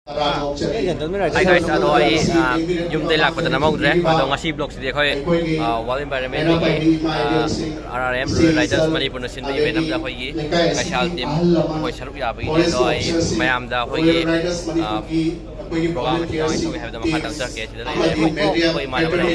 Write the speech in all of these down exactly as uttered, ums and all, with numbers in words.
Hi guys, ꯑꯗꯣ ꯑꯩ, ꯑ, ꯌꯨꯝꯗꯩ ꯂꯥꯛꯄꯗ ꯅꯝꯍꯧꯗ꯭ꯔꯦ꯫ ꯑꯗꯣ ꯉꯁꯤ vlogꯁꯤꯗꯤ ꯑꯩꯈꯣꯏ, ꯑ, World Environmentꯀꯤ, ꯑ, R R M Royal Riders ꯃꯅꯤꯄꯨꯔꯅ ꯁꯤꯟꯕ event ꯑꯃꯗ ꯑꯩꯈꯣꯏꯒꯤ ꯀꯩꯁꯥꯜ team ꯑꯩꯈꯣꯏ ꯁꯔꯨꯛ ꯌꯥꯕꯒꯤꯅꯦ꯫ ꯑꯗꯣ ꯑꯩ ꯃꯌꯥꯝꯗ ꯑꯩꯈꯣꯏꯒꯤ, ꯑ, program ꯑꯁꯤ ꯀꯃꯥꯏꯅ ꯇꯧꯏ ꯍꯥꯏꯕꯗꯣ ꯃꯈꯥ ꯇꯥꯅ ꯆꯠꯀꯦ꯫ ꯁꯤꯗ ꯂꯩꯔꯦ ꯑꯩꯈꯣꯏ, ꯑꯩꯈꯣꯏ ꯏꯃꯥꯟꯅꯕ ꯂꯩꯔꯦ꯫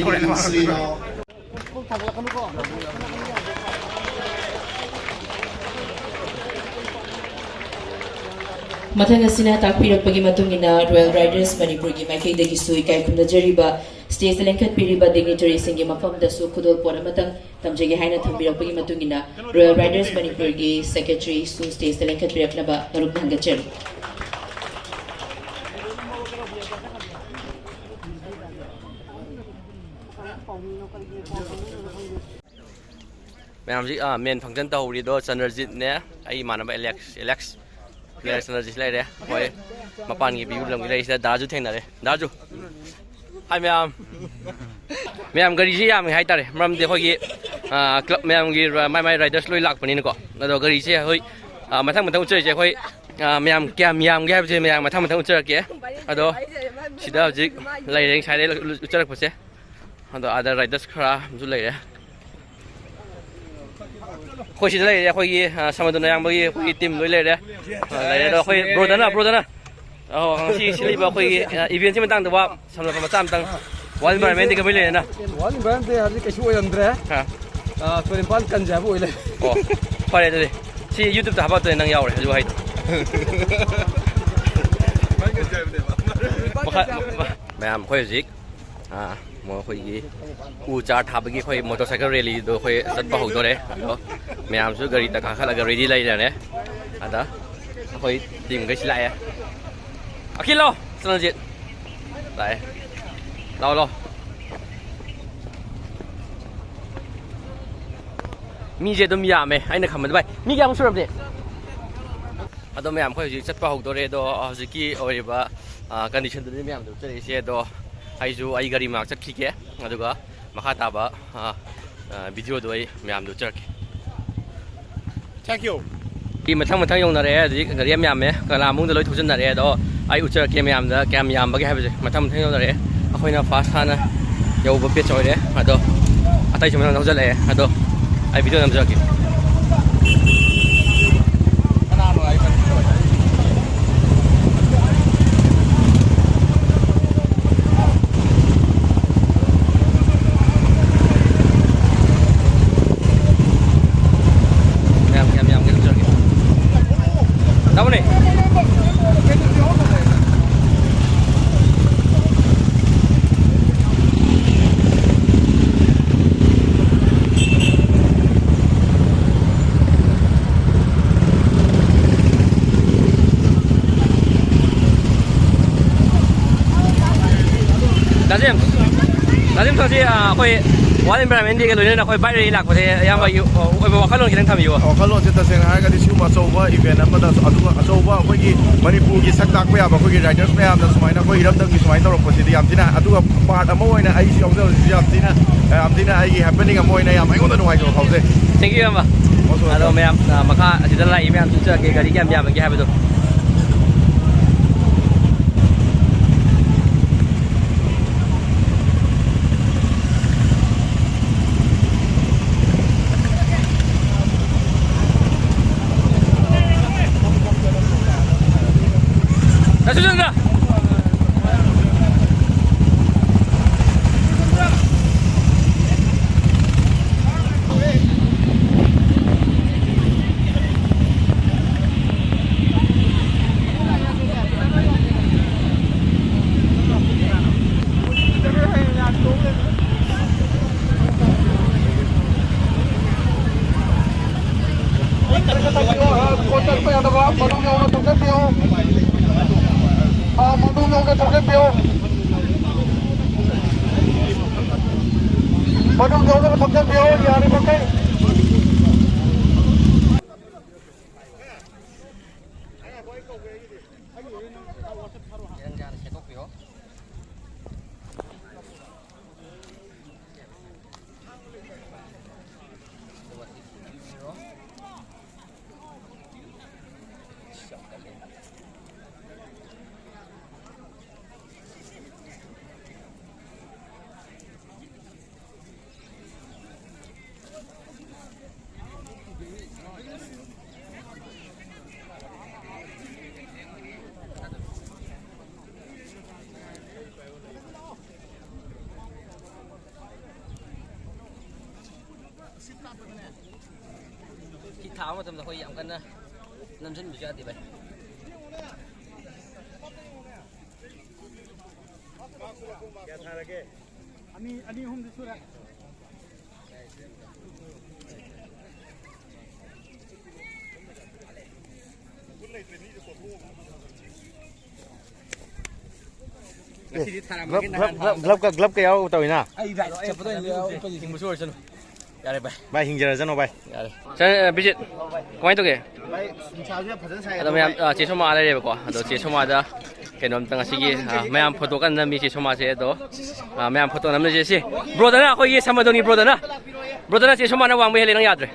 ꯃꯊꯪ ꯑꯁꯤꯅ ꯇꯥꯛꯄꯤꯔꯛꯄꯒꯤ ꯃꯇꯨꯡ ꯏꯟꯅ Royal Riders ꯃꯅꯤꯄꯨꯔꯒꯤ ꯃꯥꯏꯀꯩꯗꯒꯤꯁꯨ ꯏꯀꯥꯏ ꯈꯨꯝꯅꯖꯔꯤꯕ stageꯇ ꯂꯦꯡꯈꯠꯄꯤꯔꯤꯕ dignitaryꯁꯤꯡꯒꯤ ꯃꯐꯝꯗꯁꯨ ꯈꯨꯗꯣꯜꯄꯣꯠ ꯑꯃꯇꯪ ꯇꯝꯖꯒꯦ ꯍꯥꯏꯅ ꯊꯝꯕꯤꯔꯛꯄꯒꯤ ꯃꯇꯨꯡ ꯏꯟꯅ Royal Riders ꯃꯅꯤꯄꯨꯔꯒꯤ secretaryꯁꯨ stageꯇ ꯂꯦꯡꯈꯠꯄꯤꯔꯛꯅꯕ ꯅꯣꯂꯨꯛꯅ ꯍꯪꯒꯠꯆꯔꯤ꯫ ꯃꯌꯥꯝꯁꯤ, ꯑꯥ, main function ꯇꯧꯍꯧꯔꯤꯗꯣ ꯆꯟꯗ꯭ꯔꯖꯤꯠꯅꯦ, ꯑꯩ ꯏꯃꯥꯟꯅꯕ ꯑꯦꯂꯦꯛꯁ, ꯑꯦꯂꯦꯛꯁ, ꯄ꯭ꯂꯦꯌꯔ ꯆꯟꯗ꯭ꯔꯖꯤꯠ ꯂꯩꯔꯦ꯫ ꯍꯣꯏ, ꯃꯄꯥꯟꯒꯤ view ꯂꯝꯒꯤ ꯂꯩꯔꯤꯁꯤꯗ ꯗꯥꯁꯨ ꯊꯦꯡꯅꯔꯦ꯫ ꯗꯥꯁꯨ꯫ Hi ꯃꯌꯥꯝ꯫ ꯃꯌꯥꯝ ꯒꯥꯔꯤꯁꯤ ꯌꯥꯝꯃꯤ ꯍꯥꯏꯇꯥꯔꯦ, ꯃꯔꯝꯗꯤ ꯑꯩꯈꯣꯏꯒꯤ, ꯑꯥ, club ꯃꯌꯥꯝꯒꯤ ꯔ-, ꯃꯥꯏ ꯃꯥꯏ riders ꯂꯣꯏ ꯂꯥꯛꯄꯅꯤꯅꯀꯣ꯫ ꯑꯗꯣ ꯒꯥꯔꯤꯁꯦ ꯑꯩꯈꯣꯏ, ꯑꯥ, ꯃꯊꯪ ꯃꯊꯪ ꯎꯠꯆꯔꯤꯁꯦ ꯑꯩꯈꯣꯏ, ꯑꯥ, ꯃꯌꯥꯝ ꯀꯌꯥꯝ ꯌꯥꯝꯒꯦ ꯍꯥꯏꯕꯁꯦ ꯃꯌꯥꯝ ꯃꯊꯪ ꯃꯊꯪ ꯎꯠꯆꯔꯛꯀꯦ꯫ ꯑꯗꯣ ꯁꯤꯗ ꯍꯧꯖꯤꯛ ꯂꯩꯔꯦ, ꯉꯁꯥꯏꯗꯩ ꯎꯠꯆꯔꯛꯄꯁꯦ꯫ ꯑꯗꯣ ꯑꯥꯗ riders ꯈꯔ ꯑꯃꯁꯨ ꯂꯩꯔꯦ꯫ ꯑꯩꯈꯣꯏ ꯁꯤꯗ ꯂꯩꯔꯦ, ꯑꯩꯈꯣꯏꯒꯤ, ꯑ, ꯁꯃꯨꯗ꯭ꯔ ꯌꯥꯡꯕꯒꯤ ꯑꯩꯈꯣꯏꯒꯤ team ꯂꯣꯏ ꯂꯩꯔꯦ꯫ ꯑ, ꯂꯩꯔꯦ꯫ ꯑꯗꯣ ꯑꯩꯈꯣꯏ brotherꯅ, brotherꯅ, ꯑꯍꯣ, ꯉꯁꯤ ꯁꯤꯜꯂꯤꯕ ꯑꯩꯈꯣꯏꯒꯤ, ꯑ, eventꯁꯤ ꯃꯇꯥꯡꯗ ꯋꯥ ꯁꯝꯂꯞꯄ ꯃꯆꯥ ꯑꯃꯇꯪ꯫ World Environmentꯗꯤ ꯀꯃꯥꯏ ꯂꯩꯔꯦꯅ? World Environmentꯗꯤ ꯍꯧꯖꯤꯛ ꯀꯩꯁꯨ ꯑꯣꯏꯔꯝꯗ꯭ꯔꯦ꯫ ꯑ꯫ ꯑ, ꯇꯨꯔꯦꯜ ꯃꯄꯥꯟ ꯀꯟꯁꯦ ꯍꯥꯏꯕ ꯑꯣꯏ ꯂꯩꯔꯦ꯫ ꯑꯣ, ꯐꯔꯦ ꯑꯗꯨꯗꯤ꯫ ꯁꯤ YouTubeꯇ ꯍꯥꯞꯄꯛꯇꯣꯏꯅꯦ, ꯅꯪ ꯌꯥꯎꯔꯦ ꯍꯧꯖꯤꯛ ꯋꯥꯍꯩꯗꯣ꯫ ꯃꯈꯥ-, ꯃꯌꯥꯝ ꯑꯩꯈꯣꯏ ꯍꯧꯖꯤꯛ, ꯑ, ꯃꯈꯣꯏꯒꯤ ꯎ ꯆꯥꯔ ꯊꯥꯕꯒꯤ ꯑꯩꯈꯣꯏ motorcycle rallyꯗꯣ ꯑꯩꯈꯣꯏ ꯆꯠꯄ ꯍꯧꯗꯣꯔꯦ꯫ ꯑꯗꯣ ꯃꯌꯥꯝꯁꯨ ꯒꯥꯔꯤꯗ ꯀꯥꯈꯠꯂꯒ ready ꯂꯩꯔꯅꯦ꯫ ꯑꯗ ꯑꯩꯈꯣꯏ teamꯈꯩꯁꯤ ꯂꯥꯛꯑꯦ꯫ ꯑꯈꯤꯜ ꯂꯥꯛꯑꯣ, ꯆꯠꯅꯁꯤ꯫ ꯂꯥꯛꯑꯦ꯫ ꯂꯥꯛꯑꯣ, ꯂꯥꯛꯑꯣ꯫ ꯃꯤꯁꯦ ꯑꯗꯨꯝ ꯌꯥꯝꯃꯦ ꯑꯩꯅ ꯈꯟꯕꯗ꯫ ꯚꯥꯏ, ꯃꯤ ꯀꯌꯥꯃꯨꯛ ꯁꯨꯔꯕꯅꯦ? ꯑꯗꯣ ꯃꯌꯥꯝ ꯑꯩꯈꯣꯏ ꯍꯧꯖꯤꯛ ꯆꯠꯄ ꯍꯧꯗꯣꯔꯦ꯫ ꯑꯗꯣ ꯍꯧꯖꯤꯛꯀꯤ ꯑꯣꯏꯔꯤꯕ, ꯑ, conditionꯗꯨꯅꯤ ꯃꯌꯥꯝꯗ ꯎꯠꯆꯔꯤꯁꯦ꯫ ꯑꯗꯣ ꯑꯩꯁꯨ ꯑꯩ ꯒꯥꯔꯤ ꯃꯅꯥꯛ ꯆꯠꯈꯤꯒꯦ, ꯑꯗꯨꯒ ꯃꯈꯥ ꯇꯥꯕ, ꯑ, ꯑ, videoꯗꯣ ꯑꯩ ꯃꯌꯥꯝꯗ ꯎꯠꯆꯔꯛꯀꯦ꯫ Thank you꯫ ꯃꯊꯪ ꯃꯊꯪ ꯌꯧꯅꯔꯛꯑꯦ꯫ ꯍꯧꯖꯤꯛ ꯒꯥꯔꯤ ꯌꯥꯝ ꯌꯥꯝꯃꯦ, ꯀꯪꯂꯥ ꯃꯅꯨꯡꯗ ꯂꯣꯏ ꯊꯧꯖꯤꯟꯅꯔꯦ꯫ ꯑꯗꯣ ꯑꯩ ꯎꯠꯆꯔꯛꯀꯦ ꯃꯌꯥꯝꯗ ꯀꯌꯥꯝ ꯌꯥꯝꯕꯒꯦ ꯍꯥꯏꯕꯁꯦ꯫ ꯃꯊꯪ ꯃꯊꯪ ꯌꯧꯅꯔꯛꯑꯦ꯫ ꯑꯩꯈꯣꯏꯅ ꯐꯥꯔꯁ ꯍꯥꯟꯅ ꯌꯧꯕ ꯕꯦꯠꯆ ꯑꯣꯏꯔꯦ꯫ ꯑꯗꯣ ꯑꯇꯩꯁꯨ ꯃꯊꯪ ꯍꯧꯖꯤꯜꯂꯛꯑꯦ꯫ ꯑꯗꯣ ꯑꯩ ꯚꯤꯗꯤꯑꯣ ꯅꯝꯖꯔꯛꯀꯦ꯫ ꯃꯌꯥꯝ ꯀꯌꯥꯝ ꯌꯥꯝꯒꯦ ꯅꯝꯖꯔꯛꯀꯦ꯫ ꯇꯥꯃꯣꯅꯦ꯫ ꯗꯥ ꯖꯦꯝꯁ, ꯗꯥ ꯖꯦꯝꯁ, ꯉꯁꯤ, ꯑ, ꯑꯩꯈꯣꯏ World Environment Day ꯒ ꯂꯣꯏꯅꯅ ꯑꯩꯈꯣꯏ bike rally ꯂꯥꯛꯄꯁꯦ ꯏꯌꯥꯝꯕ ꯑ, ꯑꯣꯏꯕ ꯋꯥꯈꯜꯂꯣꯟ ꯈꯤꯇꯪ ꯊꯝꯕꯤꯌꯨ꯫ ꯋꯥꯈꯜꯂꯣꯟꯁꯦ ꯇꯁꯦꯡꯅ ꯍꯥꯏꯔꯒꯗꯤ ꯁꯤꯒꯨꯝꯕ ꯑꯆꯧꯕ event ꯑꯃꯗ, ꯑꯗꯨꯒ ꯑꯆꯧꯕ ꯑꯩꯈꯣꯏꯒꯤ ꯃꯅꯤꯄꯨꯔꯒꯤ ꯁꯛ ꯇꯥꯛꯄ ꯌꯥꯕ ꯑꯩꯈꯣꯏꯒꯤ riders ꯃꯌꯥꯝꯅ ꯁꯨꯃꯥꯏꯅ ꯑꯩꯈꯣꯏ ꯏꯔꯝꯗꯝꯒꯤ ꯁꯨꯃꯥꯏꯅ ꯇꯧꯔꯛꯄꯁꯤꯗꯤ ꯌꯥꯝ ꯊꯤꯅ, ꯑꯗꯨꯒ part ꯑꯃ ꯑꯣꯏꯅ ꯑꯩꯁꯨ ꯌꯥꯎꯖꯕꯁꯤꯁꯨ ꯌꯥꯝ ꯊꯤꯅ, ꯌꯥꯝ ꯊꯤꯅ ꯑꯩꯒꯤ happening ꯑꯃ ꯑꯣꯏꯅ ꯌꯥꯝ ꯑꯩꯉꯣꯟꯗ ꯅꯨꯡꯉꯥꯏꯖꯕ ꯐꯥꯎꯖꯩ꯫ Thank you, ꯏꯌꯥꯝꯕ꯫ ꯃꯣꯁ ꯑꯗꯣ welcome꯫ ꯃꯌꯥꯝ, ꯑ, ꯃꯈꯥ ꯑꯁꯤꯗ ꯂꯥꯛꯏ ꯃꯌꯥꯝꯁꯨ ꯎꯠꯆꯔꯛꯀꯦ, ꯒꯥꯔꯤ ꯀꯌꯥꯝ ꯌꯥꯝꯃꯒꯦ ꯍꯥꯏꯕꯗꯣ꯫ ꯗꯥ ꯁꯨꯆꯟꯗ꯭ꯔ! ꯆꯠꯄ ꯌꯥꯗꯕ, ꯃꯅꯨꯡ ꯌꯧꯅ ꯊꯧꯖꯤꯟꯕꯤꯌꯨ꯫ ꯑꯥ, ꯃꯅꯨꯡ ꯌꯧꯅ ꯊꯧꯖꯤꯟꯕꯤꯌꯨ꯫ ꯃꯅꯨꯡ ꯌꯧꯅ ꯊꯧꯖꯤꯟꯕꯤꯌꯨ, ꯌꯥꯔꯤꯕꯃꯈꯩ꯫ ꯍꯤꯠ ꯊꯥꯕ ꯃꯇꯝꯗ ꯑꯩꯈꯣꯏ ꯌꯥꯝ ꯀꯟꯅ ꯅꯝꯁꯤꯟꯕꯁꯨ ꯌꯥꯗꯦ, ꯚꯥꯏ꯫ ꯀꯌꯥ ꯊꯥꯔꯒꯦ? ꯑꯅꯤ, ꯑꯅꯤ ꯑꯍꯨꯝꯗꯤ ꯁꯨꯔꯦ꯫ ꯉꯁꯤꯗꯤ ꯊꯥꯔꯝꯃꯒꯦ, ꯒ꯭ꯂꯞ, ꯅꯍꯥꯟ ꯒ꯭ꯂꯞ, ꯊꯥꯔꯝꯃꯒꯦ꯫ ꯒ꯭ꯂꯞꯀ, ꯒ꯭ꯂꯞꯀ ꯌꯥꯎꯔꯒ ꯇꯧꯋꯤꯅ? ꯑꯩ ꯔꯥꯏꯠ ꯆꯠꯄꯗ ꯑꯣꯏꯅ ꯌꯥꯎꯔꯛꯄꯅꯤ꯫ ꯊꯤꯡꯕꯁꯨ ꯑꯣꯏꯔꯁꯅꯨ꯫ ꯌꯥꯔꯦ ꯚꯥꯏ꯫ ꯚꯥꯏ, ꯍꯤꯡꯖꯔꯖꯅꯣ ꯚꯥꯏ꯫ ꯌꯥꯔꯦ꯫ ꯁꯥꯔ, ꯕꯤꯖꯤꯠ, ꯀꯃꯥꯏꯅ ꯇꯧꯒꯦ? ꯚꯥꯏ, ꯅꯨꯡꯁꯥꯁꯨ ꯌꯥꯝ ꯐꯖꯅ ꯁꯥꯏ ꯑꯗꯣ ꯑꯗꯣ ꯃꯌꯥꯝ, ꯚꯥꯏ꯫ ꯑ, ꯆꯦ ꯁꯣꯃꯥ ꯂꯩꯔꯦꯕꯀꯣ꯫ ꯑꯗꯣ ꯆꯦ ꯁꯣꯃꯥꯗ ꯀꯩꯅꯣꯝꯇ ꯉꯁꯤꯒꯤ, ꯑ, ꯃꯌꯥꯝ ꯐꯣꯇꯣ ꯀꯟꯅ ꯅꯝꯃꯤ ꯆꯦ ꯁꯣꯃꯥꯁꯦ꯫ ꯑꯗꯣ, ꯑ, ꯃꯌꯥꯝ ꯐꯣꯇꯣ ꯅꯝꯅꯁꯦ ꯁꯤ꯫ ꯕ꯭ꯔꯣꯗꯅ ꯑꯩꯈꯣꯏꯒꯤ ꯁꯃꯗꯣꯟꯒꯤ ꯕ꯭ꯔꯣꯗꯅ, ꯕ꯭ꯔꯣꯗꯅ ꯆꯦ ꯁꯣꯃꯥꯅ ꯋꯥꯡꯕ ꯍꯦꯜꯂꯦ, ꯅꯪ ꯌꯥꯗ꯭ꯔꯦ꯫